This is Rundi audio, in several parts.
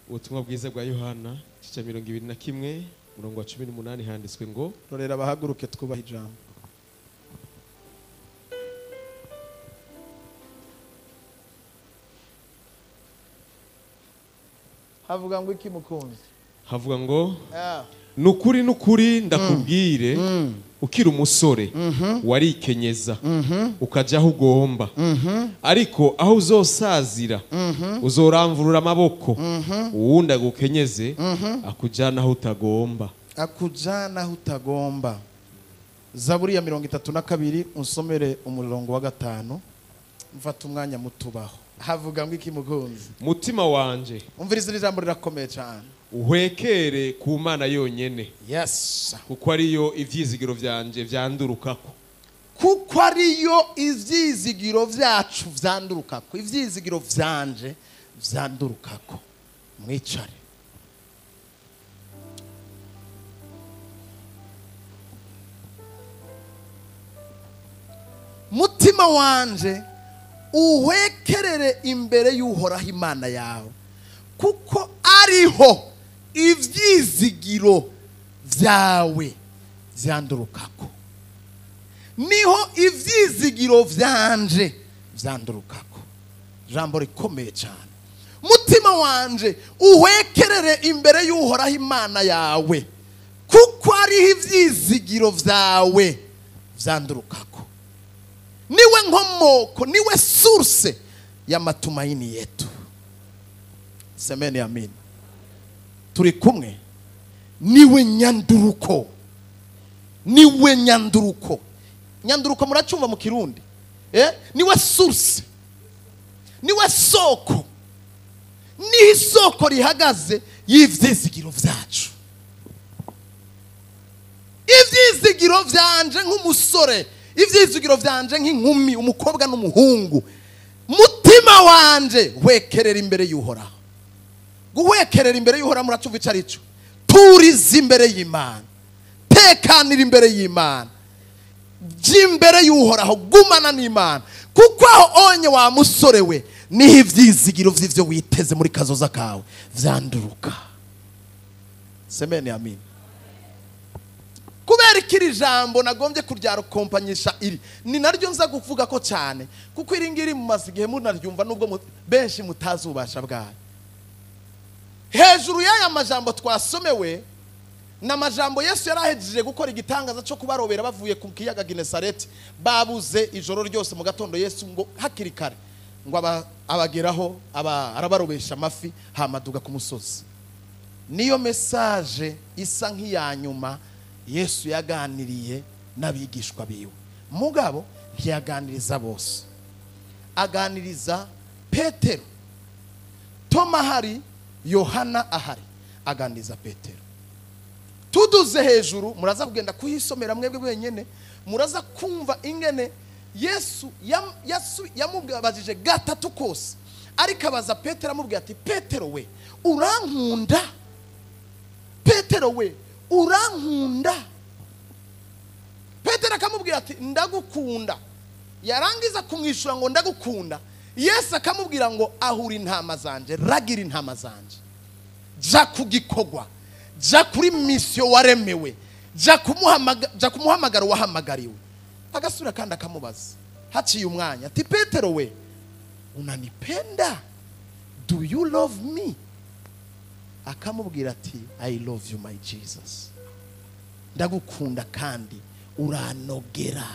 Ubutumwa bwiza bwa Yohana igice 21 murongo wa 18 handitswe ngo rorera bahaguruke twubaha ijambo. Havuga ngo iki mukunzi? Havuga ngo nukuri nukuri ndakubwire ukiri umusore warikenyeza ukaja aho ugomba, ariko aho uzosazira uzoramvurura amaboko, uwundi agukenyeze akujana aho utagomba. Akujana aho utagomba. Zaburi ya 32 unsomere umurongo wa 5, mfata umwanya mutubaho. Havuga ngo iki mukunzi? Mutima wanje, umviriza iri jambo rirakomeye cyane, uhwekere ku Mana yonyene. Yes. Kuko ariyo ivyizigiro vyanje vyandurukako. Kuko ariyo ivyizigiro vyacu vyandurukako. Ivyizigiro vyanje vyandurukako. Mwicare. Mutima wanje uhwekerere imbere y'Uhoraho Imana yawe, kuko ariho ivyizigiro vyawe vyandurukako. Niho ivyizigiro vyanje vyandurukako. Jambo rikomeye cyane. Mutima wanje uhwekerere imbere y'Uhoraho Imana yawe, kuko ariho ivyizigiro vyawe vyandurukako. Niwe nkomoko, niwe source ya matumaini yetu. Semeni amin. Turi kumwe. Niwe nyanduruko. Niwe nyanduruko. Nyanduruko muracumva mu Kirundi. Niwe source. Niwe soko. Ni isoko rihagaze y'ivyizigiro vyacu. Ivyizigiro vyanje nk'umusore, ivyizigiro vyanje nk'inkumi, umukobwa n'umuhungu. Mutima wanje hwekerera imbere y'Uhoraho. Guhwekerera imbere y'Uhoraho muracumva ico arico. Turiza imbere y'Imana, tekanira imbere y'Imana, jya imbere y'Uhoraho, gumana n'Imana, kuko aho onye wa musore we niho ivyizigiro vy'ivyo witeze muri kazoza kawe vyanduruka. Semeni amin. Kubera ikiri jambo nagombye kuryarukompanyisha iri, ni naryo nza kuvuga ko cyane, kuko iri ngiri mumaze igihe munaryumva nubwo benshi mutazi ububasha bwayo. Hejuru y'aya majambo twasomewe na majambo Yesu yarahejeje gukora igitangaza cyo kubarobera bavuye ku kiyaga Genesareti, babuze ijoro ryose. Mu gatondo Yesu ngo hakiri kare ngo abageraho, arabarobesha amafi, hamaduga ku musozi. Niyo message isa nk'iya nyuma Yesu yaganiriye n'abigishwa biwe. Mugabo ntiyaganiriza bose, aganiriza Petero. Toma ahari, Yohana ahari, aganiriza Petero. Tuduze hejuru muraza kugenda kuhisomera mwebwe wenyene, muraza kumva ingene Yesu yamubabajije gatatu kose, ariko abaza Petero amubwira ati Petero we urankunda? Petero we urankunda? Petero akamubwira ati ndagukunda. Yarangiza kumwishura ngo ndagukunda, Yesu akamubwira ngo ahura intama zanje, ragira intama zanje, ja kugikogwa, ja kuri mission waremewe, ja kumuhamagara wahamagariwe. Agasura kandi akamubaza haciye umwanya ati Petero we unanipenda? Do you love me? Akamubwira ati I love you my Jesus, ndagukunda kandi uranogera.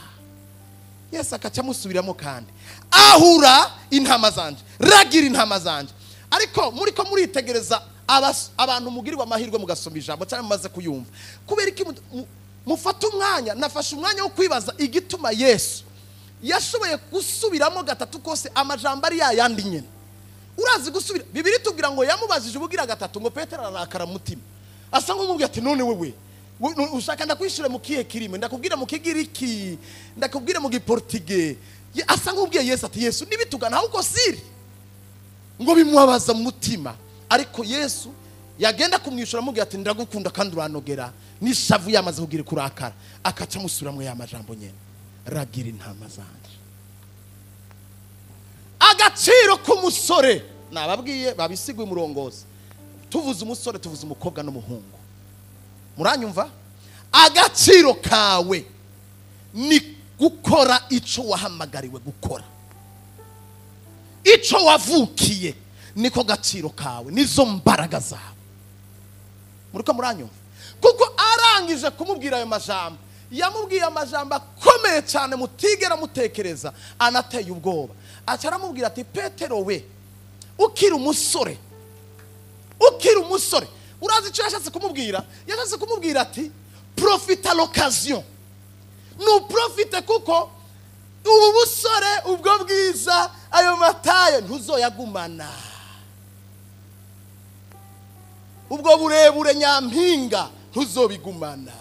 Yesu akacamusubiramo kandi ahura intama zanje, ragira intama zanje. Ariko muriko muritegereza abantu mugirirwa amahirwe mugasoma ijambo cyangwa mumaze kuyumva, kubera iki mufata umwanya? Nafashe umwanya wo kwibaza igituma Yesu yashoboye gusubiramo gatatu kose amajambo ari yayandi nyene. Urazi gusubira Bibiri tubwira ngo yamubajije ubugira gatatu ngo Petero arakara mutima, asa nk'umubwira ati none wewe ushaka ndakwishura mu kihe kirimo? Ndakubwira mu Kigiriki, ndakubwira mu Giportige. Asa nk'ubwiye Yesu ati Yesu nibitugana ahubwo siri, ngo bimubabaza mu mutima. Ariko Yesu yagenda kumwishura amubwira ati ndagukunda kandi uranogera, n'ishavu yamaze kugira kurakara, akaca musuramwe ya majambo nyene, ragira intama zanje. Agaciro k'umusore nababwiye babisiguye umurongozi. Tuvuze umusore, tuvuze umukobwa n'umuhungu. Muranyumva? Agaciro kawe ni gukora ico wahamagariwe gukora, ico wavukiye, niko gaciro kawe, nizo mbaraga zawe. Muriko muranyumva? Kuko arangije kumubwira ayo majambo, yamubwiye amajambo akomeye cyane mutigera mutekereza, anateye ubwoba. Aca aramubwira ati Petero we, ukiri umusore, ukiri umusore. Urazi icyo yashatse kumubwira? Yashatse kumubwira ati profita l'occasion, nuprofite, kuko ubu busore, ubwo bwiza, ayo mataye ntuzoyagumana, ubwo burebure nyampinga ntuzobigumana.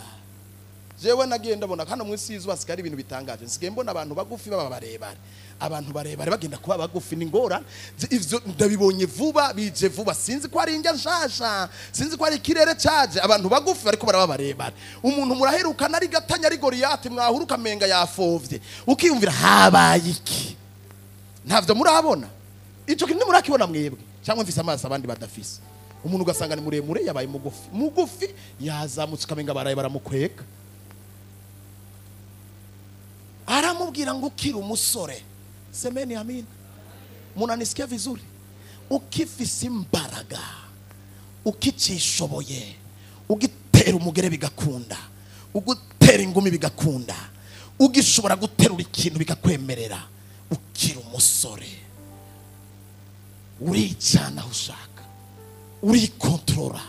Jewe nagiye ndabona hano mu isi y'izuba hasigaye ibintu bitangaje. Nsigaye mbona abantu bagufi baba barebare, abantu barebare bagenda kuba bagufi. Ni ngora ivyo ndabibonye vuba, bije vuba. Sinzi ko ari indya nshasha, sinzi ko ari ikirere caje. Abantu bagufi bariko baraba barebare. Umuntu muraherukana ari gatanya, ari Goriyati, mwahuruka menga yafovye, ukiyumvira habaye iki? Ntavyo murabona ico kintu? Murakibona mwebwe cyangwa mfise amaso abandi badafise? Umuntu ugasanga ni muremure yabaye mugufi, mugufi yazamutse, ukamenga baraye baramukwega. Aramubwira ngo ukiri umusore, semeni amina, munanisikia vizuri? Ukifise imbaraga, ukicishoboye, ugitera umugere bigakunda, ugutera ingumi bigakunda, ugishobora guterura ikintu bikakwemerera, ukiri umusore, uricana aho ushaka, urikontorora,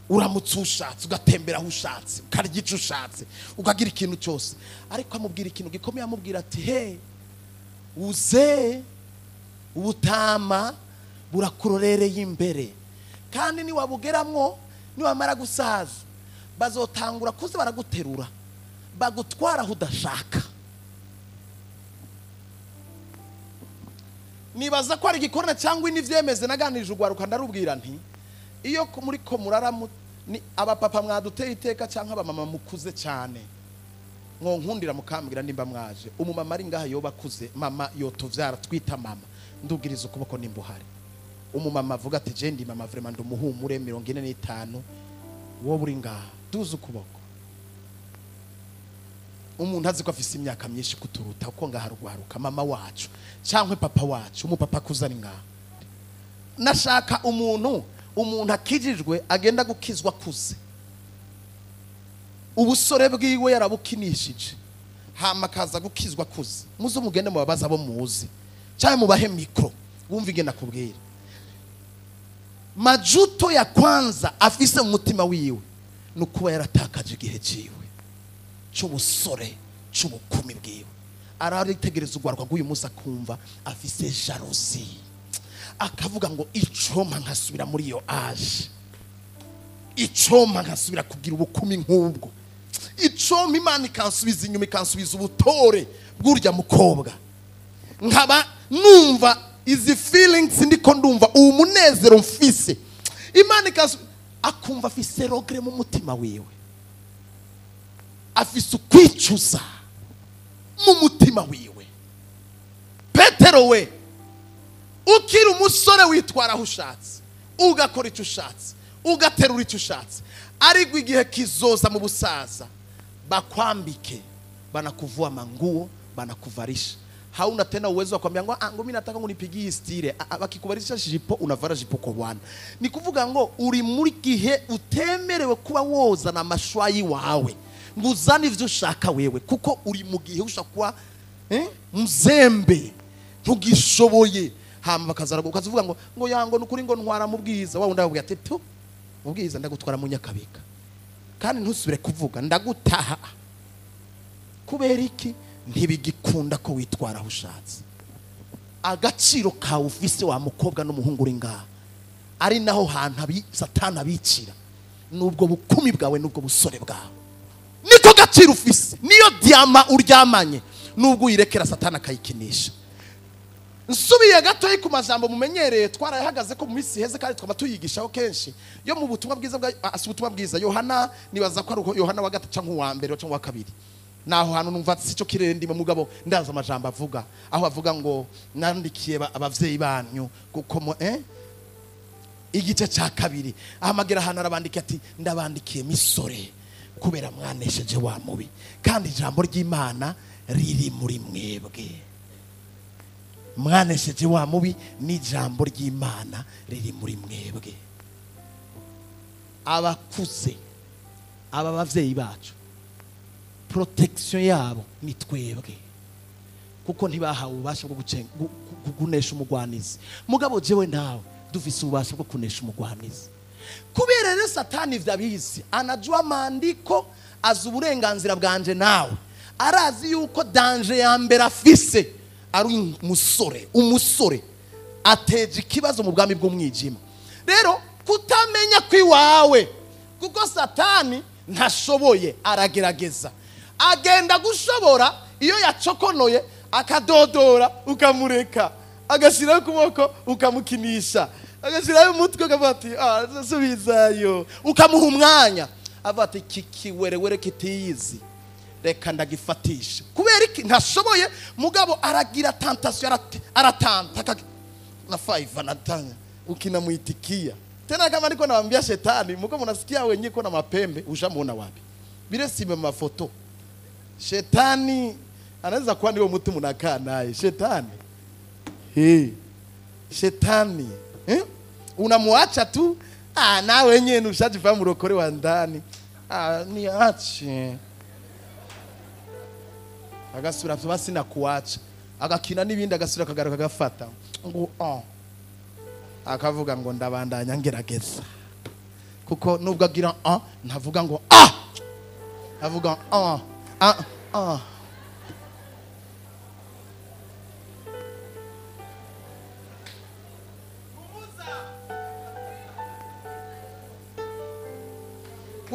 uramutse ushatse ugatembera aho ushatse, ukarya icyo ushatse, ukagira ikintu cyose. Ariko amubwira ikintu gikomeye, amubwira ati he, uze ubutama burakurorereye imbere, kandi niwabugeramwo, niwamara gusaza, bazotangura kuza baraguterura bagutwara aho udashaka. Nibaza ko ari igikorana cyangwa inivyemeze. Naganirije urwaruka, ndarubwira nti iyo muri ko muraramu ni abapapa mwaduteye iteka cyangwa abamama mukuze cyane, mwonkundira mukambwira nimba mwaje. Umumama ari ngaha yoba akuze, mama yotuvyara twita mama, ndugiriza ukuboko nimba uhari. Umumama avuga ati je ndi mama vraiment, ndumuhumure, 45, wowe uri ngaha, duze ukuboko. Umuntu azi ko afise imyaka myinshi kuturuta, uko ngaha rwaruka, mama wacu cyangwa papa wacu, umupapa akuze ari ngaha. Nashaka umuntu akijijwe agenda gukizwa akuze, ubusore bwiwe yarabukinishije, hama akaza gukizwa akuze. Muze mugende mubabaza abo muzi cyangwa mubahe micro wumva ingene akubwira. Majuto ya kwanza afise mu mutima wiwe ni ukuba yaratakaje igihe ciwe c'ubusore, c'ubukumi bwiwe. Araritegereza urwaruka rw'uyu munsi akumva afise jalousie, akavuga ngo icompa nkasubira muri iyo âge, icompa nkasubira kugira ubukumi nk'ubwo, icompa Imana ikansubiza inyuma, ikansubiza ubutore bw'urya mukobwa, nkaba numva izi feelings ndiko ndumva uwo munezero mfise, Imana ikansubiza. Akumva afise regret mu mutima wiwe, afise ukwicuza mu mutima wiwe. Petero we, ukiri umusore witwara aho ushatse, ugakora icyo ushatse, ugaterura icyo ushatse, ariko igihe kizoza mu busaza bakwambike, banakuvua manguo, banakuvarisha, hauna tena uwezo wa kuambia ngo ah, ngo mimi nataka unipigie style. Ah, bakikuvalisha jipo, unavara jipo kwa bwana. Ni kuvuga ngo uri muri gihe utemerewe kuba wozana amashwayi wawe ngo uzane ivyo ushaka wewe, kuko uri mu gihe ushaka kuba mzembe, ntugishoboye. Hama bakazara ukazuvuga ngo yango nukuri ngo ntwara mu bwiza wa wundi, akubwira ati tu mu bwiza ndagutwara mu Nyakabika, kandi ntusubire kuvuga, ndagutaha. Kubera iki? Ntibigikunda ko witwara aho ushatse. Agaciro kawe ufise, wa mukobwa n'umuhungu uri ngaha, ari naho hantu Satani abicira, nubwo bukumi bwawe, nubwo busore bwawe, niko gaciro ufise, niyo diamant uryamanye, nubwo uyirekera Satani akayikinisha. Nsubiye gatoyi ku majambo mumenyereye, twarayahagaze ko mu minsi iheze kandi twaba tuyigishaho kenshi, yo mu butumwa bwiza bwa si ubutumwa bwiza Yohana, nibaza ko ari Yohana wa gatatu cyangwa uwa mbere cyangwa uwa kabiri, naho hantu numva si cyo kirere ndimo, mugabo ndaza amajambo avuga, aho avuga ngo nandikiye abavyeyi banyu kuko igice cya 2 ahamagera ahantu arabandika ati ndabandikiye misore kubera mwanesheje wa mubi, kandi ijambo ry'Imana riri muri mwebwe. Mwanesheje wa mubi n'ijambo ry'Imana riri muri mwebwe. Abakuze aba bavyeyi bacu protection yabo ni twebwe, kuko ntibahawe ububasha bwo kunesha umugwanizi. Mugabo jewe nawe dufise ububasha bwo kunesha umugwanizi. Kubera rero Satani vyabizi, anajua maandiko, azi uburenganzira bwanje nawe, arazi yuko danger ya mbere afise ari umusore. Umusore ateje ikibazo mu bwami bw'umwijima. Rero kutamenya kwiwawe, kuko Satani ntashoboye, aragerageza, agenda gushobora iyo yacokonoye akadodora ukamureka, agashyiraho ukuboko ukamukinisha, agashyiraho umutwe ukavuga ati subizayo, ukamuha umwanya, avuga ati kikiwerewere kitiyizi reka ndagifatisha. Kubera iki ntashoboye? Mugabo aragira tentation, aratanta na 5 anatanga, ukinamuitikia tena. Kama niko nawaambia shetani, mko mnasikia wenyewe kuna mapembe, ushamuona wapi? Bile si mafoto. Shetani anaweza kuwa ndio mtu mnakaa naye. Shetani. Hey. Shetani. Eh? Unamwacha tu, na wenyewe ushajifahamu mrokore wa ndani. Niache. Agasura basi na kuacha. Agakina nibindi agasura kagaruka gafata. Ngo akavuga ngo ndabandanya ngerageza. Kuko nubwo agira ntavuga ngo avuga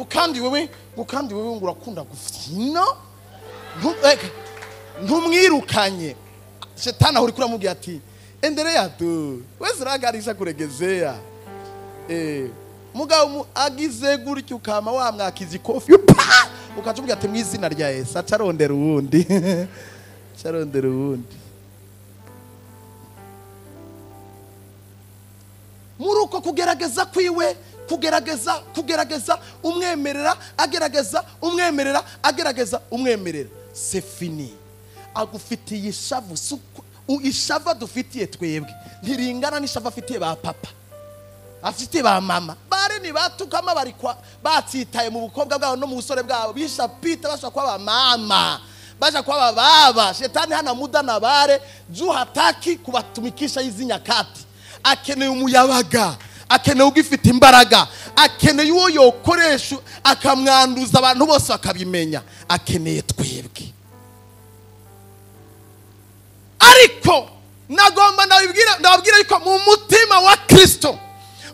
Kandi wewe, kandi wewe ngo urakunda gufina, ntumwirukanye. Shetani ahuri kuramubwira ati endelea tu, wewe uragarisha kuregezea. Mugabo agize gutyo ukama wamwakiza ikofi ukacumbwira ati mwizina rya Yesu, acarondera uwundi. Acarondera uwundi. Muri uko kugerageza kwiwe, kugerageza umwemerera, agerageza umwemerera, agerageza umwemerera, c'est fini. Agufitiye ishavu. Ishava dufitiye twebwe ntiringana n'ishavu afitiye ba papa, afitiye ba mama. Bare ni batukama bari kwa batsitaye mu bukobwa bwabo no mu busore bwabo, bishapita basha kwa ba mama, basha kwa baba. Shetani hana muda na bare juu hataki kubatumikisha hizi nyakati. Akeneye umuyabaga, akeneye ugifite imbaraga, akeneye uwo yokoresha akamwanduza abantu bose bakabimenya. Akeneye twebwe. Ariko nagomba ndababwira yuko mu mutima wa Kristo,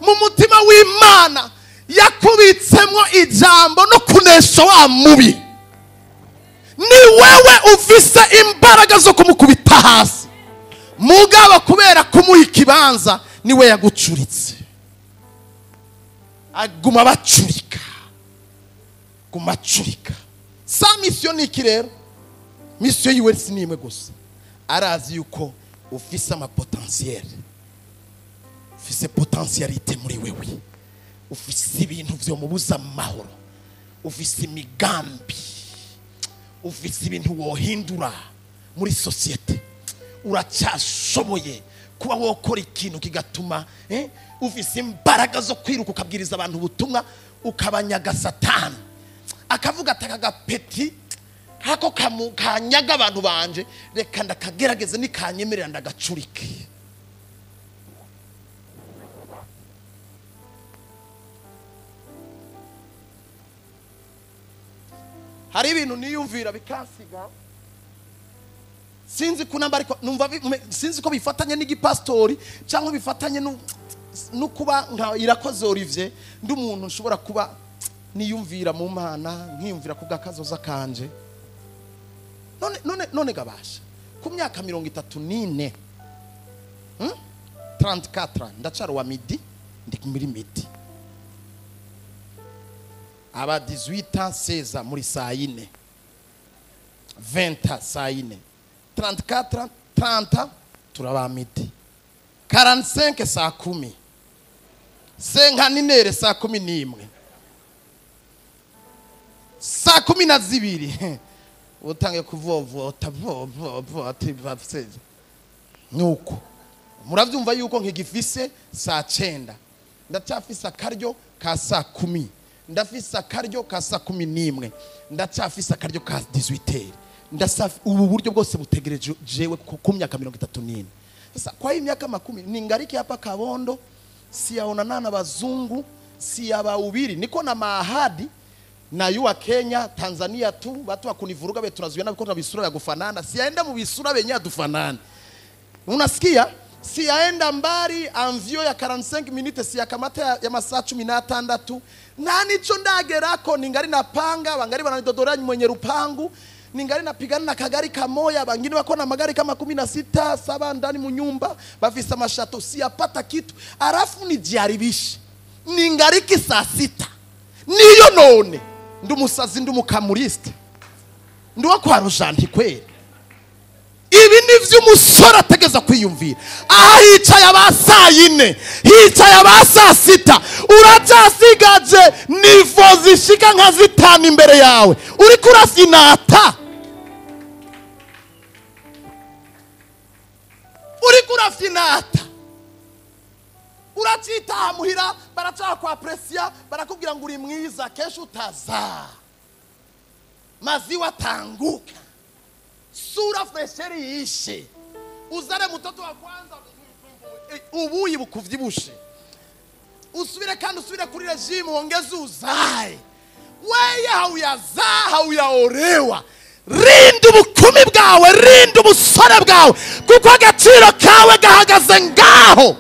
mu mutima w'Imana yakubitsemo ijambo no kunesha wa mubi. Ni wewe ufise imbaraga zo kumukubita hasi. Mugabo kubera kumuha ikibanza niwe yagucuritse. Aguma bacurika, guma acurika. Sa mission ni iki rero? Mission yiwe si nimwe gusa. Arazi yuko ufise ama potentiel, ufise potentialité muri wewe, ufise ibintu vyo mubuza amahoro, ufise imigambi, ufise ibintu wohindura muri societe. Uracyashoboye kuba wokora ikintu kigatuma ufise imbaraga zo kwiruka ukabwiriza abantu ubutumwa, ukabanyaga Satani. Akavuga ataka gapeti hako kanyaga abantu banje, reka ndakagerageze nikanyemerera ndagacurike. Hari ibintu niyumvira bikansiga, sinzi kunamba, ariko numva sinzi ko bifatanye n'igipastori cyangwa bifatanye no kuba nka Irakoze Olivier. Ndi umuntu nshobora kuba niyumvira mu Mana, nkiyumvira ku bw'akazoza kanje. None gabasha ku myaka 34, 34 ndacara wa midi, ndi muri midi aba 18 16 muri saa 4, 20 saa 4, 34 30 turaba midi, 45 saa 10, Senkaninere saa 11, saa 12 utange kuvovota vovota. Nuko muravyumva yuko nkigifise saa 9, ndacyafise akaryo ka saa 10, ndafise akaryo ka saa 11, ndacyafise akaryo ka 18. Ndasafi ubu buryo bwose butegereje jewe ku myaka 34. Sasa kwa hii miaka 10 ningariki hapa Kabondo, siyaonana na bazungu, siyabahubiri, niko na maahadi na yuwa Kenya, Tanzania tu watu wakunivuruga be tunazuiana biko na bisura ya kufanana, siyaenda mu bisura benye dufanana. Unasikia? Siyaenda mbali amvyo ya 45 minutes, siyakamata ya masaa 16. Nani cho ndagerako, ningali napanga, wangari wananidodora mwenye rupangu, ningali napigana na kagari kamoya, bangine wako na magari kama 16, 7 ndani munyumba, bafisa mashato, siyapata kitu. Arafu nijiharibishe. Ningariki saa 6. Niyo none ndumusazi ndumukamuriste nduwa kwa rojanti kweli. Ibi nivyo umusore ategeza kwiyumvira. Aha hicaye aba saa 4, hicaye aba saa 6, uracyasigaje nivo zishika nka 5 imbere yawe, uri kurafinata, uri kurafinata, uracitaha muhira, baracakwapresia, barakubwira ngo uri mwiza, kesho utazaa, maziwa tanguka, sura fresheri ishe, uzare mtoto wa kwanza ubuyi bukuvyibushe, usubire kandi usubire kuri regime, uongeze uzae. Weye hauyazaa, hauyaorewa. Rinda ubukumi bwawe, rinda ubusore bwawe, kuko agaciro kawe gahagaze ngaho.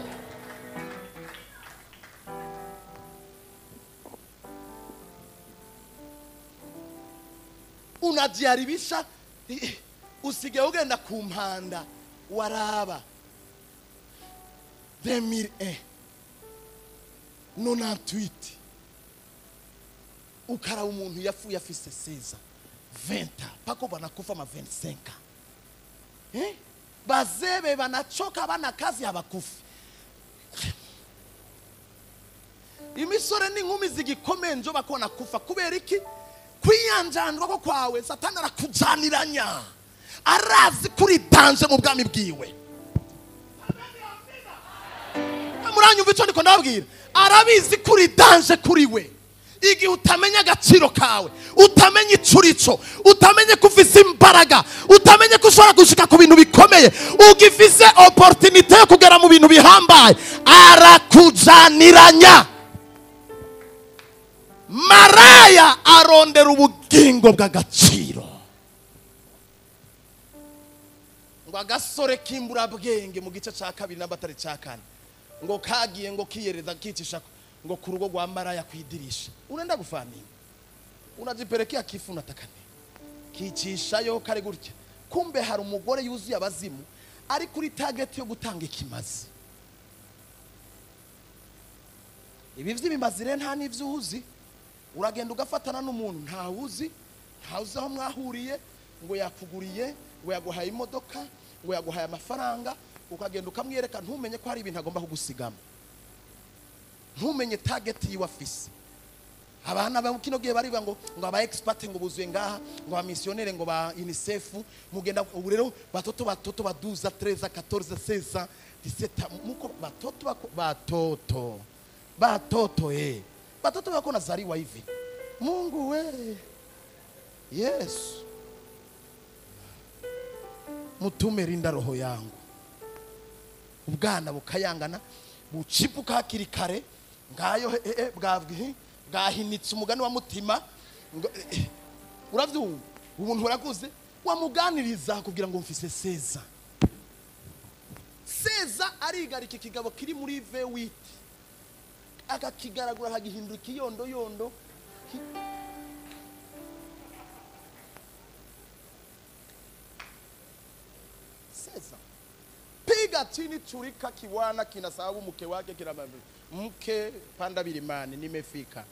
Unajiharibisha, usigaye ugenda ku mpanda waraba 2001 98, ukaraba umuntu yapfuye afise 16 20, pako banakufa ma 25. Bazebe banachoka, bana kazi habakufi. Imisore n'inkumi zigikomeye njo bakona kufa kubera iki? Kwiyanjanwa ko kwawe Satani arakujaniranya, arazi kuri danje mu bwami bwiwe. Muranyumva ico ndiko ndababwira? Arabizi kuri danje kuri we. Igihe utamenya agaciro kawe, utamenye icurico, utamenye ko ufise imbaraga, utamenye ko ushobora gushika ku bintu bikomeye, ugifise opportunité yo kugera mu bintu bihambaye, arakujaniranya. Maraya arondera ubugingo bw'agaciro. Ngo agasore k'imburabwenge mu gice ca 2 n'abatari ca 4, ngo kagiye ngo kiyereza kicisha ngo ku rugo rwa maraya kwidirisha. Unaenda kufanya nini? Unajipelekea kifu, unataka nini? Kicishayo kare gutya. Kumbe hari umugore yuzuye abazimu ari kuri target yo gutanga ikimazi. Ibi vy'ibimazi rero nta n'ivyo uzi. Uragenda ugafatana n'umuntu ntawuzi, ntawuzi aho mwahuriye, ngo yakuguriye, ngo yaguhaye imodoka, ngo yaguhaye amafaranga, ukagenda ukamwereka, ntumenye ko hari ibintu agomba kugusigama, ntumenye target yiwe afise. Abana ba kino gihe barivuga ngo aba expert ngo buzuye ngaha, ngo aba missionnaire, ngo ba UNICEF, mugenda ubu rero batoto batoto ba 12, 13, 14, 16, 17, muko batoto batoto batoto batoto wako nazaliwa hivi. Mungu we, Yesu mutume rinda roho yangu. Ubwana bukayangana bucipuka hakiri kare, ngayo bwahinitse umugani wa mutima. Uravyumva umuntu warakuze wamuganiriza kugira ngo mfise seza seza, arigarika ikigabo kiri muri V8 akakigaragura akagihindura ikiyondo yondo. Seza piga chini, churika kiwana kinasahau mke wake, kina mke panda bilimani, nimefika.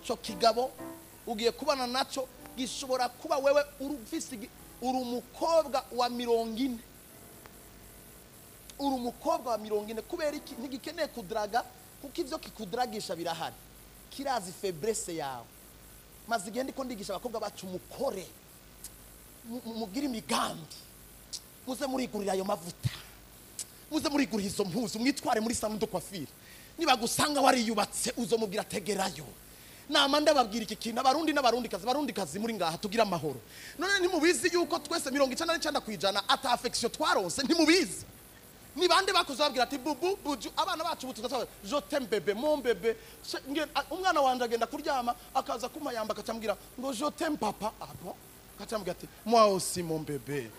Cho kigabo ugiye kubana naco gishobora kuba wewe urufise Uri umukobwa wa 40. Uri umukobwa wa 40 kubera iki? Ntigikeneye kudraga kuko ivyo kikudragisha birahari. Kirazi faiblesse yawe. Maze igihe ndiko ndigisha abakobwa bacu mukore, mugire imigambi, muze murigurira ayo mavuta, muze murigurira izo mpuzu, mwitware muri salon de coiffure. Nibagusanga wariyubatse uzomubwira tegerayo. Nama ndababwira iki kintu abarundi n'abarundikazi, barundikazi muri ngaha tugira amahoro. None ntimubizi yuko twese 99% ata affection twaronse? Ntimubizi? Ni bande bakuze babwira ati bubu buju? Abana bacu butuka je t'aime bébé, mon bébé. Umwana wanje agenda kuryama akaza kumayamba akacambwira ngo je t'aime papa. Ah bon? Akacambwira ati moi aussi mon bébé.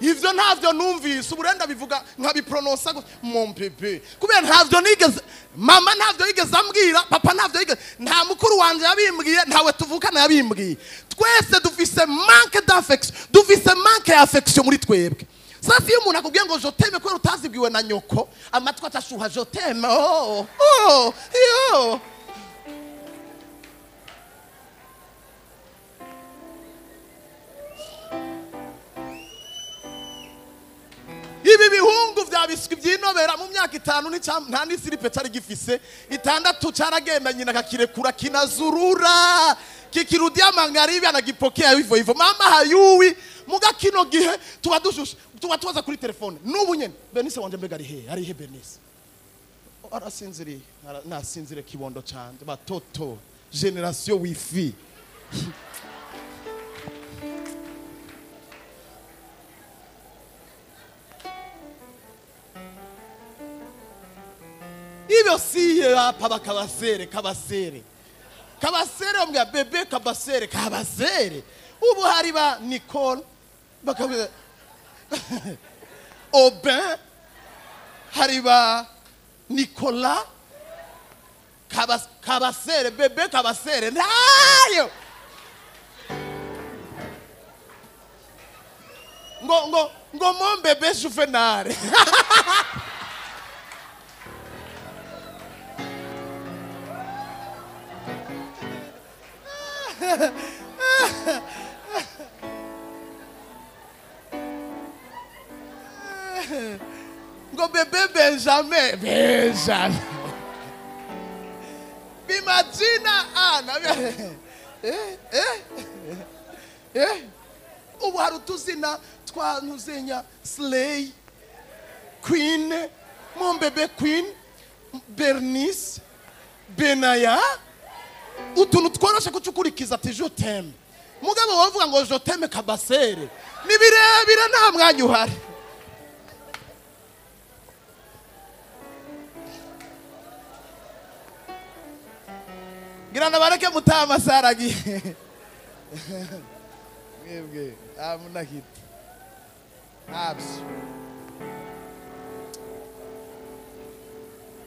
Ivyo ntavyo numvise, uburenda bivuga nkabiprononsa mon bébé. Kubera ntavyo nigeze, mama ntavyo yigeze ambwira, papa ntavyo yigeze, nta mukuru wanje yabimbwiye, ntawe tuvukana yabimbwiye. Twese dufise manque d'affection, dufise manque ya affection muri twebwe. Sasa iyo umuntu akubwiye ngo je t'aime kubera utazibwiwe na nyoko, amatwi atashuha je t'aime. Oh, oh, yo. Ibi bihungu vya biswi byinobera mu myaka 5 nta n'isiripe cari gifise, 6 caragenda nyina akakirekura kinazurura kikirudia magharibi anagipokea hivyo hivyo. Mama hayuwi muga kino gihe tuba dushushe, tuba tubaza kuri telefone n'ubu nyene Bernice wanje mbega ari he? Ari he Bernice? Arasinziriye, nasinzire kibondo canje. Batoto generation wifi. Ibyo si hapa bakabasere kabasere kabasere ombwa bebe kabasere kabasere. Ubu hari ba Nicole bakabwira Aubin, hari ba Nicolas kabasere bebe kabasere nayo ngo ngo ngo mon bebe Juvenal. Ngo bebe Benjamin, Benjamin. Bimagina ana. Ubu hari utuzina twa ntuzenya Slay, Queen, mon bébé Queen, Bernice, Benaya. Utuntu tworoshe kucukurikiza ati je t'aime. Mugabo wavuga ngo je t'aime kabasere. Ni birebire nta mwanya uhari. Ngira nabareke mutama saragi. Mwebwe amuna kitu. Abs.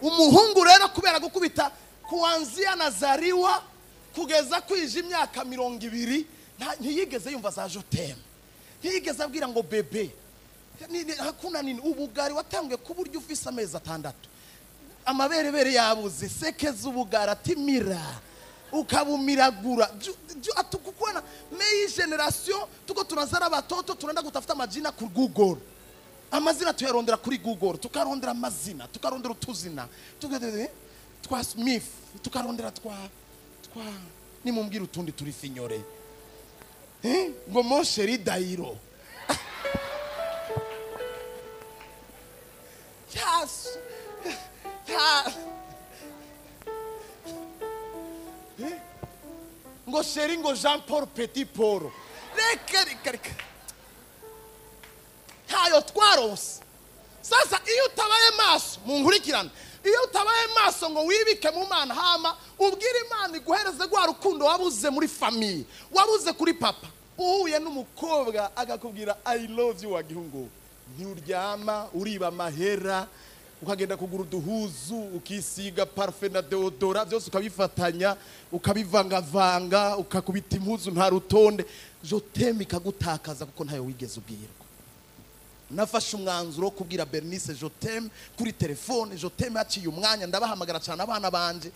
Umuhungu rero kubera gukubita kuanzia nazariwa kugeza kwije imyaka 20 ntiyigeze yumva za je t'aime. Ntiyigeze abwira ngo bebe. Hakuna nini ubugari watangiye kuburyo ufise amezi 6. Amaberebere yabuze sekeza ubugara timira ukabumiragura atukukwana mei generation tuko tunazara batoto tunaenda kutafuta majina ku Google. Amazina tuyarondera kuri Google, tukarondera amazina, tukarondera utuzina, twa Smith, tukarondera twa nimumbwira utundi turi finyore. Ngo mon chéri Dairo. Yes. Ngo chéri ngo Jean Paul Petit Paul. Reka reka reka. Hayo twaronse. Sasa iyo utabaye maso munkurikirana. Iyo utabaye maso ngo wibike mu Mana hama ubwire Imana iguhereze gwa rukundo wabuze muri famille, wabuze kuri papa. Uhuye n'umukobwa agakubwira I love you wa gihungu. Ntiuryama uriba mahera ukagenda kugura uduhuzu ukisiga parfum na deodora byose ukabifatanya ukabivangavanga ukakubita impuzu nta rutonde. Je t'aime ikagutakaza kuko ntayo wigeze ubwirwa. Nafashe umwanzuro wo kubwira Bernice je t'aime kuri telefone, je t'aime haciye umwanya ndabahamagara cyane abana banje.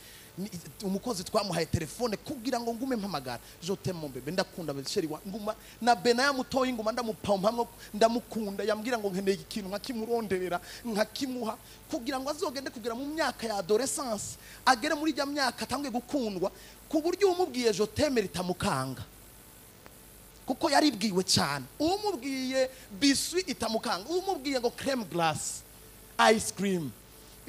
Umukozi twamuhaye telefone kugira ngo ngume mpamagara je t'aime mon bébé, ndakunda chéri wa nguma na Benaya mutoyi nguma ndamupompa ndamukunda, yambwira ngo nkeneye ikintu nkakimuronderera nkakimuha kugira ngo azogende kugira mu myaka ya adolescence agere muri jya myaka atangiye gukundwa, ku buryo umubwiye je t'aime ritamukanga kuko yaribwiwe cyane. Umubwiye biswi itamukanga, umubwiye ngo crème glace ice cream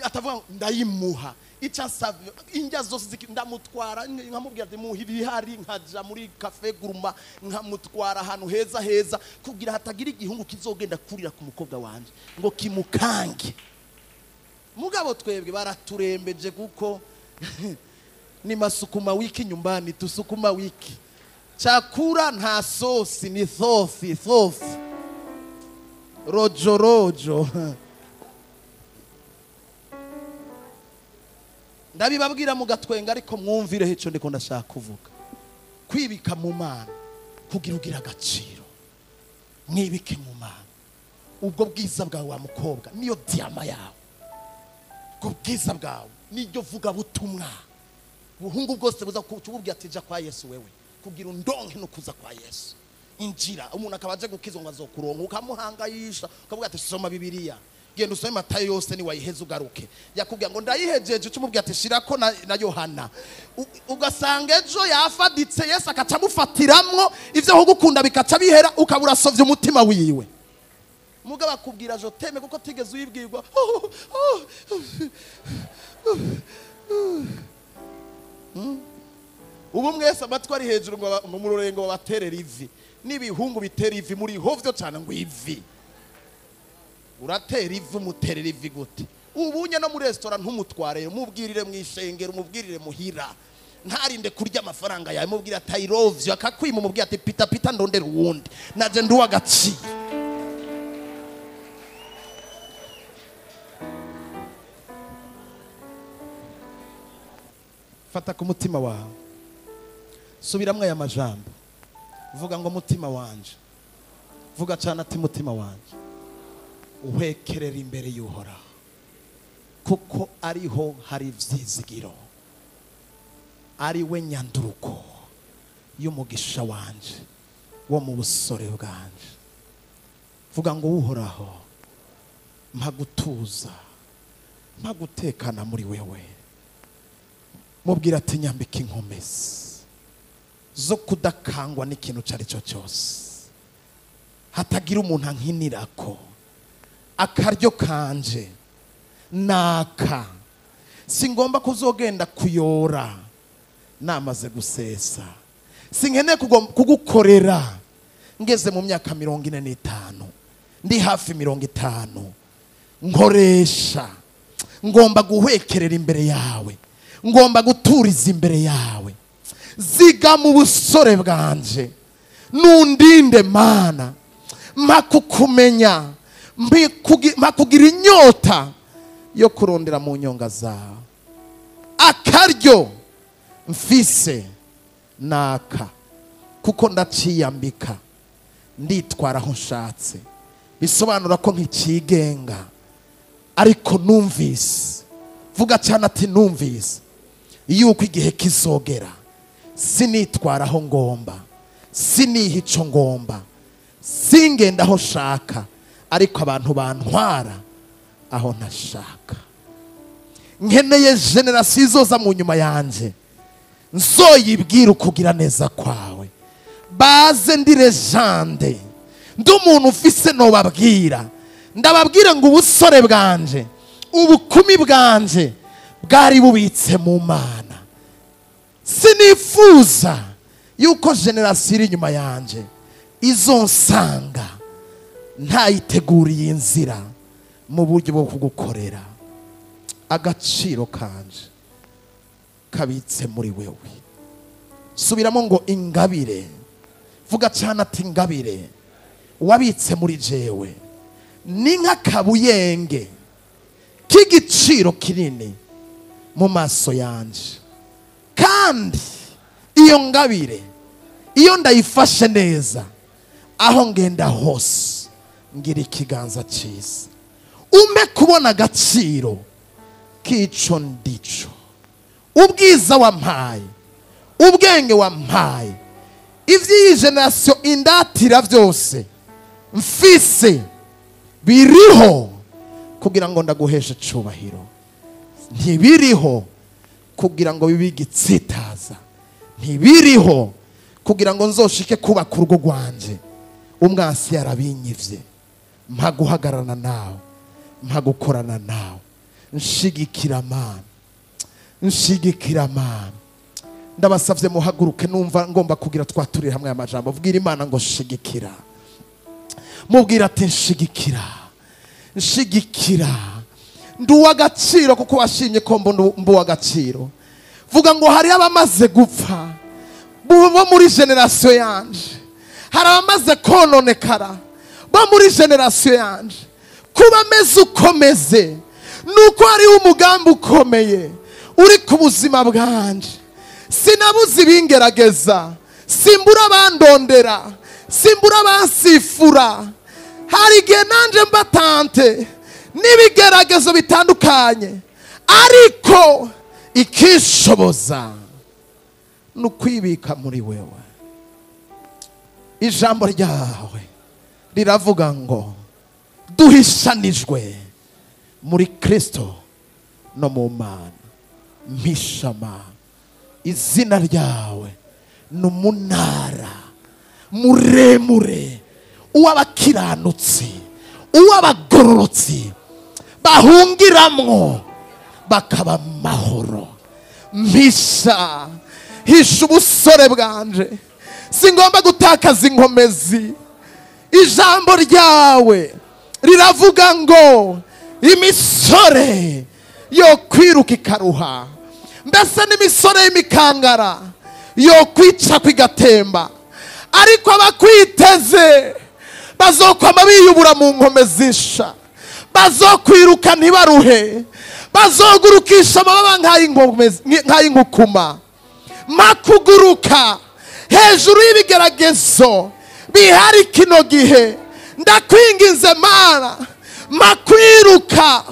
atavuga ndayimuha, icyo nsabye injya zose ndamutwara nkamubwira ati muha ibihari, nkaja muri cafe gourmand nkamutwara ahantu heza heza kugira hatagira igihungu kizogenda kurira ku mukobwa wanje ngo kimukange. Mugabo twebwe baraturembeje kuko ni masukuma wiki nyumbani, tusukuma wiki chakura nta sosi ni sosi sosi rojo rojo. Ndabibabwira mugatwenga ariko mwumvireho icyo ndiko ndashaka kuvuga. Kwibika mu Mana kugira ugira agaciro. Mwibike mu Mana. Ubwo bwiza bwawe wa mukobwa niyo diama yawe. Ubwo bwiza bwawe niryo vuga butumwa. Ubuhungu bwose buza kutubwira ati ja kwa Yesu wewe kugira undonke no kuza kwa Yesu. Injira umuntu akabaje gukizwa ngo azokuronka ukamuhangayisha ukavuga ati soma Bibiliya. Genda usome Matayo yose ni wayiheze ugaruke. Yakubwira ngo ndayihejeje ucumubwira ati shirako na Yohana. Ugasanga ejo yafaditse Yesu akacamufatiramwo ivyo kugukunda bikaca bihera ukabura sovye umutima wiwe. Mugabo akubwira je t'aime kuko tigeze uyibwirwa. Ubu mwese amatwi ari hejuru ngo mururengo babaterera ivi. N'ibihungu bitera ivi muri hovyo cyane ngo ivi. Uratera ivi umuterera ivi gute? Ubunye no muri restaurant ntumutware, mubwirire mu ishengero, mubwirire muhira. Ntarinde kurya amafaranga yawe, mubwira ati I love you, akakwima umubwira ati pita pita ndondera uwundi. Naje nduwa agaciro. Fata ku mutima wawe. Subiramwe aya majambo. Vuga ngo mutima wanje. Vuga cyane ati mutima wanje. Uhwekerera imbere y'Uhoraho kuko ariho hari ivyizigiro, ari we nyanduruko y'umugisha wanje wo mu busore bwanje. Vuga ngo Uhoraho mpa gutuza, mpa gutekana muri wewe. Mubwira ati nyambika inkomezi zo kudakangwa n'ikintu cari cyo cyose, hatagira umuntu ankinirako. Akaryo kanje naka singomba kuzogenda kuyora namaze gusesa, sinkeneye kugukorera ngeze mu myaka 45 ndi hafi 50 nkoresha. Ngomba guhwekerera imbere yawe, ngomba guturiza imbere yawe. Ziga mu busore bwanje nundinde Mana, mpa kukumenya, mpa kugira inyota yo kurondera mu nyonga zawe. Akaryo mfise naka kuko ndaciyambika nditwara aho nshatse, bisobanura ko nkikigenga. Ariko numvise, vuga cyane ati numvise yuko igihe kizogera sinitwara aho ngomba, siniha ico ngomba, singenda aho nshaka, ariko abantu bantwara aho ntashaka. Nkeneye generasiyo izoza mu nyuma yanje nzoyibwira ukugira neza kwawe, baze ndi legende, ndi umuntu ufise nobabwira. Ndababwira ngo ubusore bwanje, ubukumi bwanje bwari bubitse mu Mana. Sinifuza yuko generasiyo iri inyuma yanje izonsanga ntayiteguriye inzira mu buryo bwo kugukorera. Agaciro kanje kabitse muri wewe. Subiramo ngo ingabire. Vuga cyane ati ingabire wabitse muri jewe ni nk'akabuyenge k'igiciro kinini mu maso yanje, kandi iyo ngabire iyo ndayifashe neza aho ngenda hose Ngira ikiganza cyiza, umpe kubona agaciro k'ico ndico, ubwiza wampaye, ubwenge wampaye, ivy'iyi generasiyo indatira byose mfise biriho kugira ngo ndaguheshe icubahiro, ntibiriho kugira ngo bibe igitsitaza, ntibiriho kugira ngo nzoshike kubaka urugo rwanje. Umwansi yarabinyivye, mpa guhagararana nawe, mpa gukorana nawe, nshigikira Mana, nshigikira Mana. Ndabasavye muhaguruke, numva ngomba kugira twaturire hamwe amajambo. Bwira Imana ngo shigikira, mubwira ati nshigikira, nshigikira, ndi uw'agaciro kuko washimye ko mbu uw'agaciro. Vuga ngo hari abamaze gupfa bo muri generasiyo yanje, hari abamaze kononekara bo muri generasiyo yanje. Kuba meze ukomeze nuko hariho umugambi ukomeye uri ku buzima bwanje. Sinabuze ibingerageza, simbura abandondera, simbura abansifura. Hari igihe nanje mbatante n'ibigeragezo bitandukanye, ariko ikishoboza nukwibika muri wewe. Ijambo ryawe riravuga ngo duhishanijwe muri Kristo no mu Mana. Mpishama izina ryawe n'umunara muremure uw'abakiranutsi, uw'abagororotsi bahungiramwo bakaba amahoro. Mpisha, hisha ubusore bwanje, singomba gutakaza inkomezi. Ijambo ryawe riravuga ngo imisore yo kwiruka ikaruha, mbese n'imisore y'imikangara yo kwica kwigatemba, ariko abakwiteze bazokwama biyubura mu nkomezi nsha, bazokwiruka ntibaruhe, bazogurukisha amababa nk'ay'inkukuma. Makuguruka hejuru y'ibigeragezo bihari kino gihe, ndakwinginze Mana, makwiruka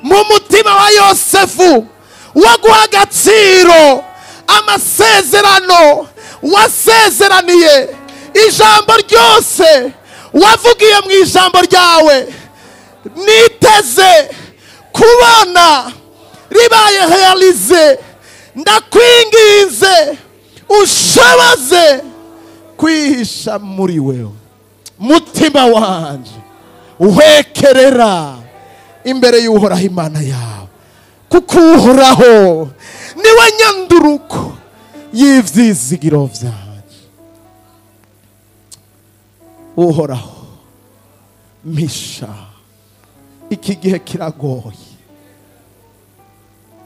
mu mutima wa Yosefu waguha agaciro amasezerano wasezeraniye, ijambo ryose wavugiye mu ijambo ryawe niteze kubona ribaye realize. Ndakwinginze ushoboze kwihisha muri wewe. Mutima wanje uhwekerera imbere y'Uhoraho Imana yawe, kuko Uhoraho niwe nyanduruko y'ivyizigiro vyanje. Uhoraho mpisha, iki gihe kiragoye,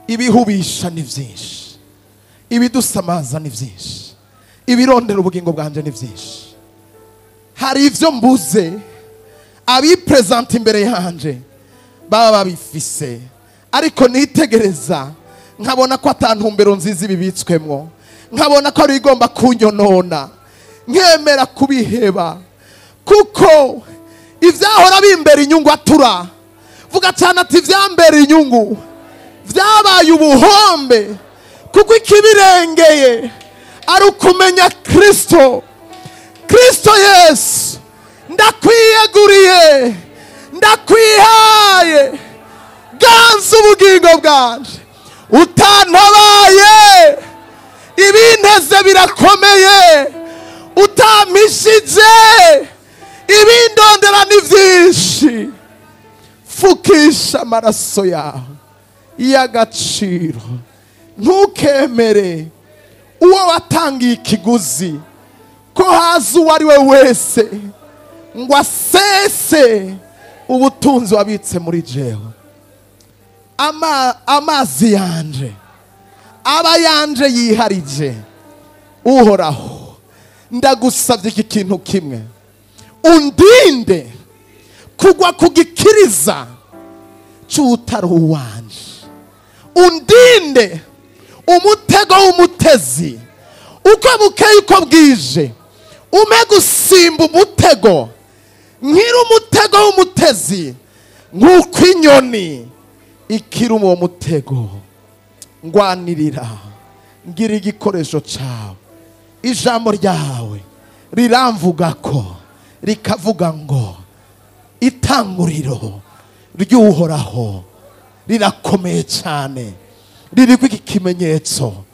ibihubisha ni vyinshi, ibidusamaza ni vyinshi, ibirondera ubugingo bwanje ni vyinshi. Hari ivyo mbuze abipresenta imbere yanje baba babifise, ariko nitegereza nkabona ko atantumbero nziza ibibitswemwo, nkabona ko ari igomba kunyonona, nkemera kubiheba, kuko ivyahora bimbera inyungu atura. Vuga cyane ati ivyambera inyungu vyabaye ubuhombe, kuko ikibirengeye ari ukumenya Kristo. Kristo Yesu, ndakwiyeguriye, ndakwihaye, ganza ubugingo bwanje. Utantabaye ibinteze birakomeye, utampishije ibindondera ni vyinshi. Fukisha amaraso yawe y'agaciro, ntukemere uwo watangiye ikiguzi ko haza uwo ari we wese ngo asese ubutunzi wabitse muri jewe. Amazi yanje aba yanje yiharije. Uhoraho ndagusabye iki kintu kimwe, undinde kugwa kugikiriza cy'utari uwanje, undinde umutego w'umutezi uko bukeye uko bwije, ume gusimba umutego Nkiri umutego w'umutezi nk'uko inyoni ikiri uwo mutego. Ngwanirira ngira igikoresho cyawe. Ijambo ryawe riramvuga ko rikavuga ngo itanguriro ry'Uhoraho rirakomeye cyane, ririko iki kimenyetso: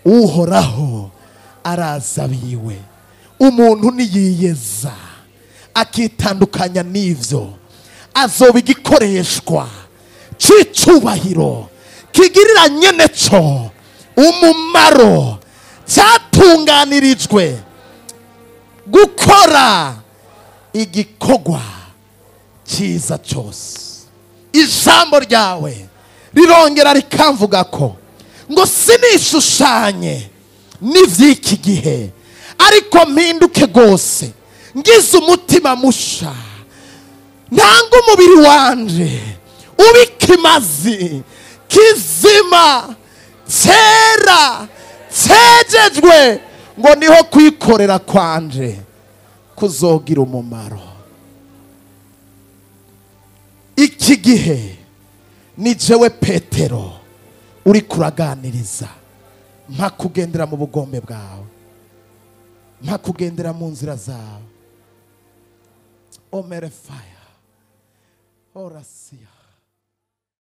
Uhoraho araza biwe. Umuntu niyiyeza akitandukanya n'ivyo, azoba igikoreshwa c'icubahiro kigirira nyene co umumaro, cyatunganirijwe gukora igikorwa cyiza cyose. Ijambo ryawe rirongera rikamvuga ko ngo sinishushanye n'ivy'iki gihe, ariko mpinduke gose ngize umutima musha, ntanga umubiri wanje ubikimazi kizima cyera cyejejwe, ngo niho kwikorera kwanje kuzogira umumaro. Iki gihe ni jewe Petero uri kuraganiriza, mpa kugendera mu bugombe bwawe, mpa kugendera mu nzira zawe. Omere fire orasia.